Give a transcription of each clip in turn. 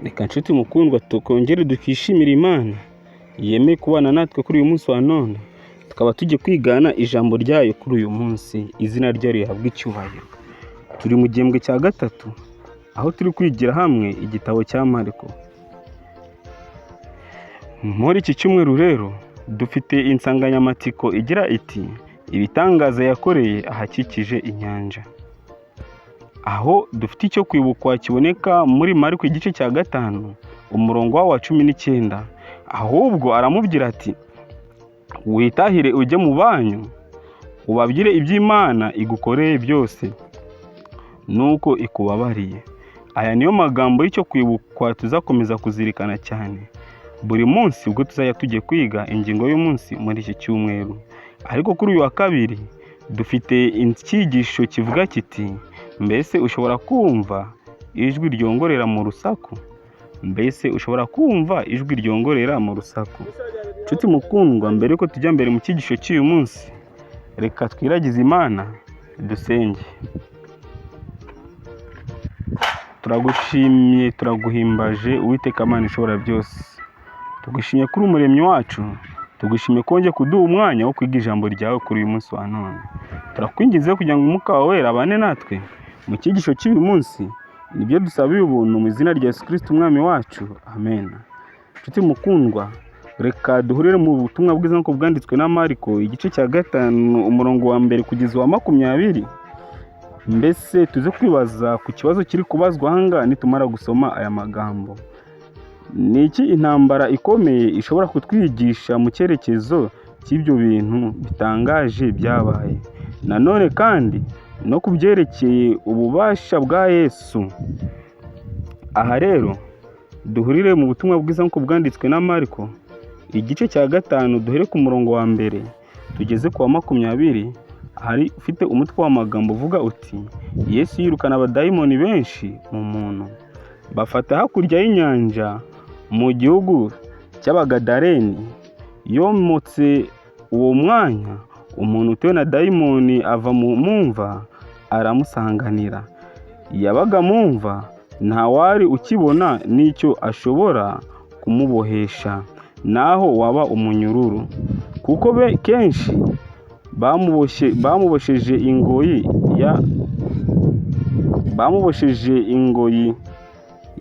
Reka nshuti mukundwa, tukongere dukishimira Imana yemeye kubana natwe kuri uyu munsi wa none, tukaba tugiye kwigana ijambo ryayo kuri uyu munsi. Izina ryayo rihabwa icyubahiro. Turi mu gihembwe cya gatatu, aho turi kwigira hamwe igitabo cya Mariko. Muri iki cyumweru rero dufite insanganyamatsiko igira iti: "Ibitangaza yakoreye ahakikije inyanja", aho dufite icyo kwibukwa kiboneka muri Mariko igice cya 5, umurongo wa 19. Ahubwo aramubwira ati: "Witahire ujye mu banyu, ubabwire iby'Imana igukoreye byose nuko ikubabariye." Aya niyo magambo y'icyo kwibukwa tuzakomeza kuzirikana cyane buri munsi ubwo tuzajya tugiye kwiga ingingo y'umunsi muri iki cyumweru. Ariko kuri uyu wa kabiri dufite icyigisho kivuga kiti: "Mbese ushobora kumva ijwi ryongorera mu rusaku?" Mbese ushobora kumva ijwi ryongorera mu rusaku? Nshuti mukundwa, mbere yuko tujya mbere mu cyigisho cy'uyu munsi, reka twiragize Imana dusenge. Turagushimye, turaguhimbaje, Uwiteka Mana ishobora byose. Tugushimye kuri Umuremyi wacu, tugushimye ko wongeye kuduha umwanya wo kwiga ijambo ryawe kuri uyu munsi wa none. Turakwinginze kugira ngo Umwuka wawe Wera abane natwe mu cyigisho cy'uyu munsi. Nibyo dusabiye ubuntu mu izina rya Yesu Kristo Umwami wacu, amen. Nshuti mukundwa, reka duhurire mu butumwa bwiza nk'uko bwanditswe na Mariko igice cya 5, umurongo wa 1 kugeza uwa 20. Mbese tuze kwibaza ku kibazo kiri kubazwa ahangaha nitumara gusoma aya magambo: Ni iki intambara ikomeye ishobora kutwigisha mu cyerekezo cy'ibyo bintu bitangaje byabaye? Nanone kandi no ku byerekeye ububasha bwa Yesu. Aha rero duhurire mu butumwa bwiza nk'uko bwanditswe na Mariko igice cya 5, duhere ku murongo wa 1 tugeze ku wa 20, hari ufite umutwe w'amagambo uvuga uti: "Yesu yirukana abadayimoni benshi mu muntu." Bafata hakurya y'inyanja mu gihugu cy'Abagadareni. Yomotse uwo mwanya, umuntu utewe na dayimoni ava mu mva aramusanganira. Yabaga mu mva, ntawari ukibona n'icyo ashobora kumubohesha, naho waba umunyururu, kuko be kenshi bamuboshesheje ingoyi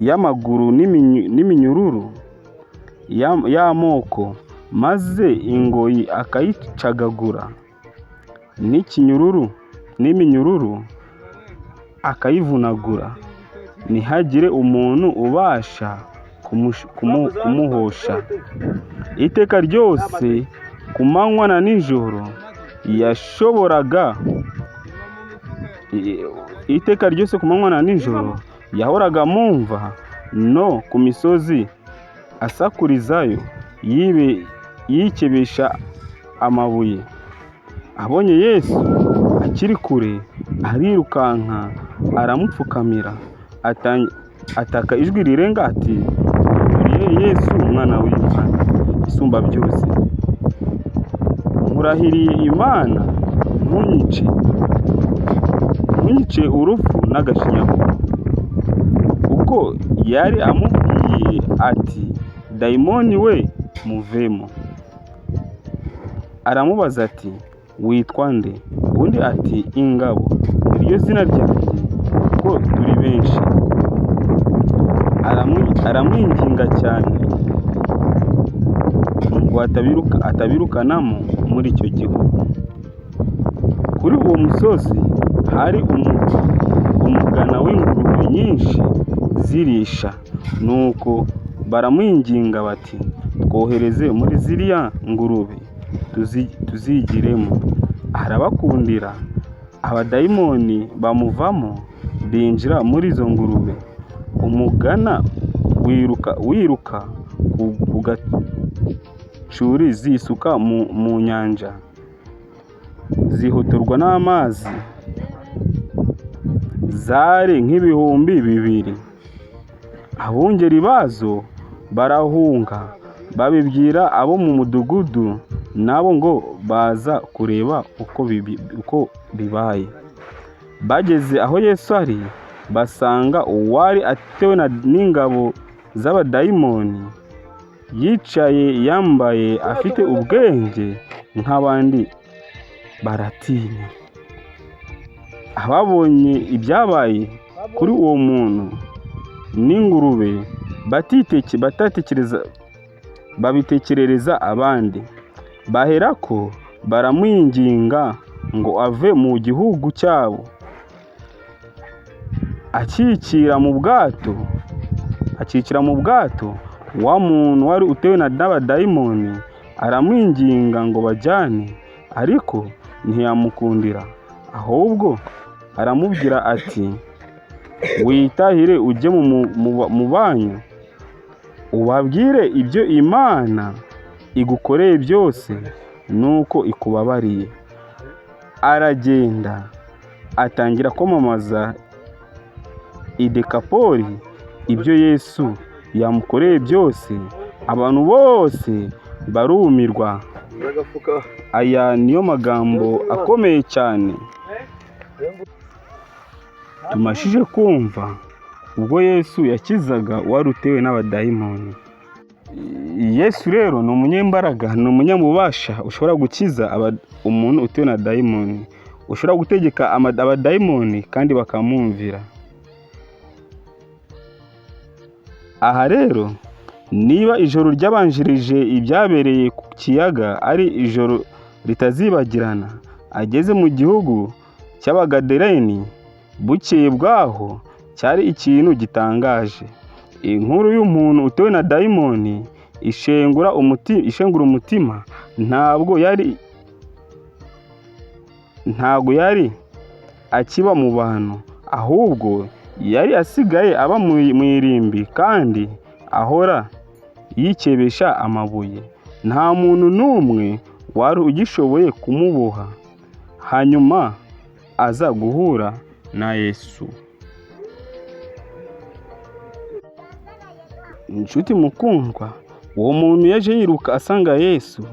y'amaguru n'iminyururu y'amoko, maze ingoyi akayicagagura, n'ikinyururu n'iminyururu akayivunagura, ntihagire umuntu ubasha kumuhosha. Iteka ryose ku manywa na nijoro yashoboraga iteka ryose ku manywa na nijoro yahoraga mu mva no ku misozi asakurizayo, yikebesha amabuye. Abonye Yesu akiri kure, arirukanka aramupfukamira, ataka ijwi rirenga ati: "Uriye Yesu, umwana w'Imana isumba byose, nkurahiriye Imana, ntunyice, ntunyice urupfu n'agashinyaguro." Kuko yari amubwiye ati: "Dayimoni we, muvemo." Aramubaza ati: "Witwa nde?" Undi ati: "Ingabo niryo zina ryanjye, kuko turi benshi." Aramwinginga cyane ngo atabirukanamo muri icyo gihugu. Kuri uwo musozi hari umugana w'ingurube nyinshi zirisha. Nuko baramwinginga bati: "Twohereze muri ziriya ngurube tuzigiremo." Arabakundira. Abadayimoni bamuvamo binjira muri izo ngurube. Umugana wiruka wiruka ku gacuri, zisuka mu nyanja, zihotorwa n'amazi. Zari nk'ibihumbi 2. Abungeri bazo barahunga, babibwira abo mu mudugudu, nabo ngo baza kureba uko bibaye. Bageze aho Yesu ari, basanga uwari atewe n'ingabo z'abadayimoni, yicaye yambaye afite ubwenge nk'abandi, baratinya. Ababonye ibyabaye kuri uwo muntu n'ingurube batitekereza babitekerereza abandi, baherako baramwinginga ngo ave mu gihugu cyabo. Akikira mu bwato, wa muntu wari utewe n'abadayimoni aramwinginga ngo bajyane, ariko ntiyamukundira, ahubwo aramubwira ati: "Witahire ujye mu banyu, ubabwire ibyo Imana igukoreye byose nuko ikubabariye." Aragenda atangira kwamamaza i Dekapoli ibyo Yesu yamukoreye byose, abantu bose barumirwa. Aya niyo magambo akomeye cyane tumashije kumva ubwo Yesu yakizaga uwari utewe n'abadayimoni. Yesu rero ni umunyembaraga, ni umunyabubasha ushobora gukiza umuntu utewe na dayimoni, ushobora gutegeka abadayimoni kandi bakamwumvira. Aha rero, niba ijoro ryabanjirije ibyabereye ku kiyaga ari ijoro ritazibagirana, ageze mu gihugu cy'Abagadareni bukeye bwaho cyari ikintu gitangaje. Inkuru y'umuntu utewe na dayimoni ishengura umutima ntabwo yari akiba mu bantu, ahubwo yari asigaye aba mu irimbi kandi ahora yikebesha amabuye. Nta muntu n'umwe wari ugishoboye kumuboha. Hanyuma aza guhura na Yesu. Inshuti mukundwa, uwo muntu yaje yiruka asanga Yesu.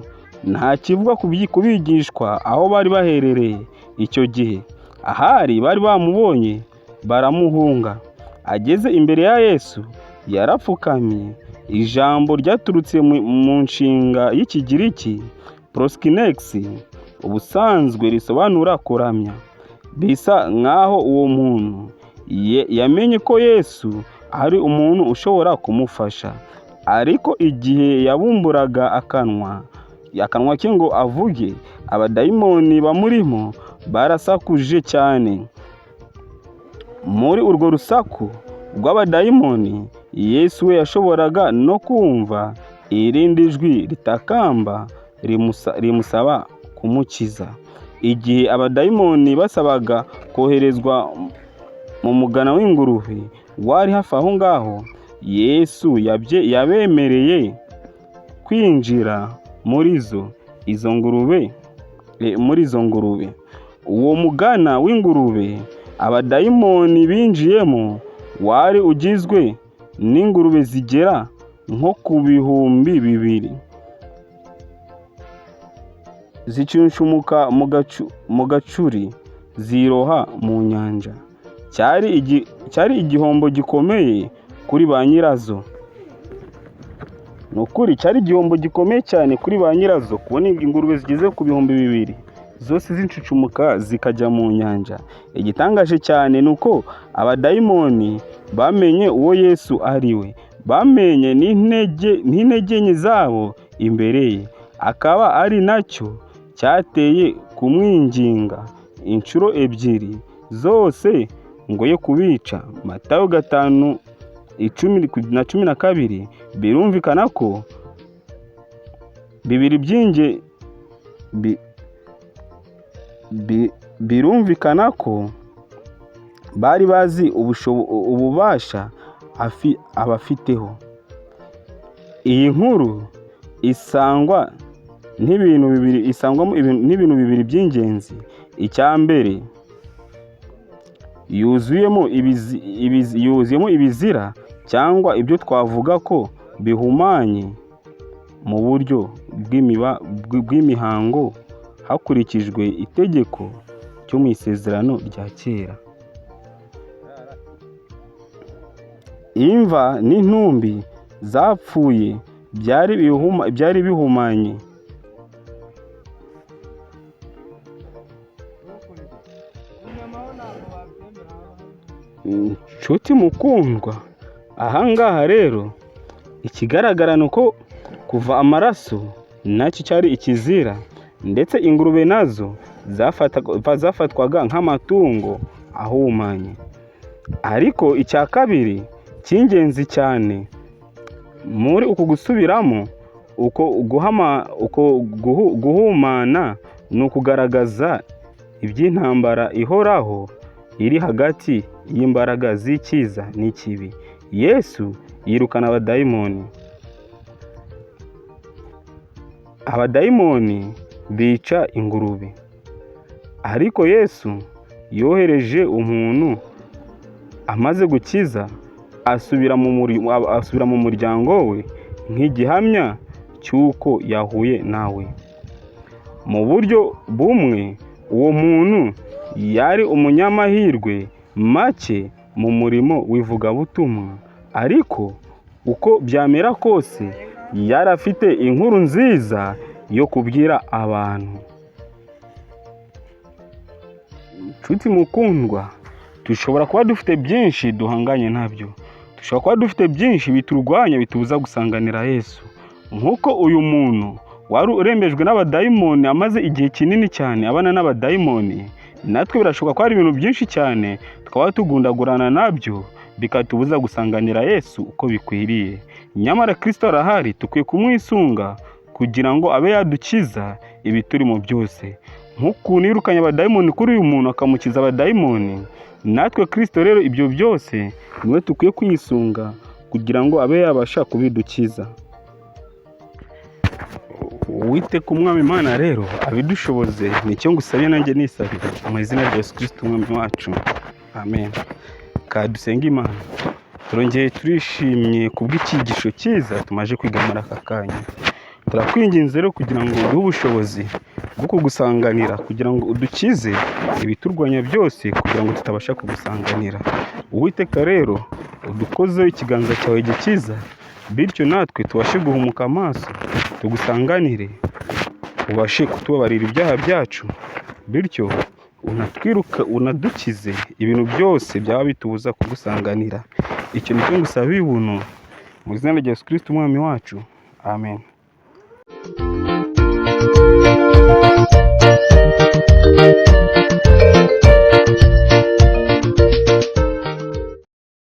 Nta kivuga ku bigishwa aho bari baherereye icyo gihe. Ahari bari bamubonye baramuhunga. Ageze imbere ya Yesu yarapfukamye. Ijambo ryaturutse mu nshinga y'Ikigiriki proskynex, ubusanzwe risobanura kuramya. Bisa nkaho uwo muntu yamenye ko Yesu ari umuntu ushobora kumufasha, ariko igihe yabumburaga akanwa ke ngo avuge, abadayimoni bamurimo barasakuje cyane. Muri urwo rusaku rw'abadayimoni, Yesu we yashoboraga no kumva irindi jwi ritakamba rimusaba kumukiza. Igihe abadayimoni basabaga koherezwa mu mugana w'ingurube wari hafi aho ngaho, Yesu yabemereye kwinjira muri izo ngurube. Uwo mugana w'ingurube abadayimoni binjiyemo wari ugizwe n'ingurube zigera nko ku 2000, zicuncumuka mu gacuri ziroha mu nyanja. Cyari igihombo gikomeye kuri ba nyirazo. Ni ukuri cyari igihombo gikomeye cyane kuri ba nyirazo kubona ingurube zigeze ku 2000 zose zicucumuka zikajya mu nyanja. Igitangaje cyane ni uko abadayimoni bamenye uwo Yesu ari we, bamenye n'intege nke zabo imbere ye, akaba ari nacyo cyateye kumwinginga inshuro ebyiri zose ngo ye kubica. Matayo 5:10 na 12. Birumvikana ko bibiri by'inge bi- bi- birumvikana ko bari bazi ububasha abafiteho. Iyi nkuru isangwa n'ibintu bibiri, isangwamo n'ibintu bibiri by'ingenzi. Icya mbere, yuzuyemo ibizira cyangwa ibyo twavuga ko bihumanye mu buryo bw'imihango hakurikijwe itegeko ryo mu Isezerano rya Kera. Imva n'intumbi zapfuye byari bihumanye. Nshuti mukundwa, ahangaha rero ikigaragara ni uko kuva amaraso nacyo cyari ikizira, ndetse ingurube nazo zafatwaga nk'amatungo ahumanye. Ariko icya kabiri cy'ingenzi cyane muri uku gusubiramo uko guhumana ni ukugaragaza iby'intambara ihoraho iri hagati y'imbaraga z'icyiza n'ikibi. Yesu yirukana abadayimoni. Abadayimoni bica ingurube, ariko Yesu yohereje umuntu amaze gukiza asubira mu muryango we nk'igihamya cy'uko yahuye nawe. Mu buryo bumwe, uwo muntu yari umunyamahirwe make mu murimo w'ivugabutumwa, ariko uko byamera kose yari afite inkuru nziza yo kubwira abantu. Nshuti mukundwa, dushobora kuba dufite byinshi duhanganye nabyo, dushobora kuba dufite byinshi biturwanya bitubuza gusanganira Yesu. Nk'uko uyu muntu wari urembejwe n'abadayimoni amaze igihe kinini cyane abana n'abadayimoni, natwe birashoboka ko hari ibintu byinshi cyane twaba tugundagurana nabyo bikatubuza gusanganira Yesu uko bikwiriye. Nyamara Kristo arahari, dukwiye kumwisunga kugira ngo abe yadukiza ibiturimo byose. Nk'ukuntu yirukanye abadayimoni kuri uyu muntu akamukiza abadayimoni, natwe Kristo rero ibyo byose niwe dukwiye kwisunga kugira ngo abe yabasha kubidukiza. Uwiteka Umwami Imana rero abidushoboze, nicyo ngusabye nanjye nisabira mu izina rya Yesu Kristo Umwami wacu, amen. Ka dusenge Imana. Turongeye turishimye kubw'icyigisho cyiza tumaze kwiga muri aka kanya. Turakwinginze rero kugira ngo uduhe ubushobozi bwo kugusanganira, kugira ngo udukize ibiturwanya byose, kugira ngo tutabasha kugusanganira. Uwiteka rero udukozeho ikiganza cyawe gikiza, bityo natwe tubashe guhumuka amaso tugusanganire, ubashe kutubabarira ibyaha byacu, bityo unadukize ibintu byose byaba bitubuza kugusanganira. Icyo nicyo ngusabiye ubuntu mu izina rya Yesu Kristo Umwami wacu, amen.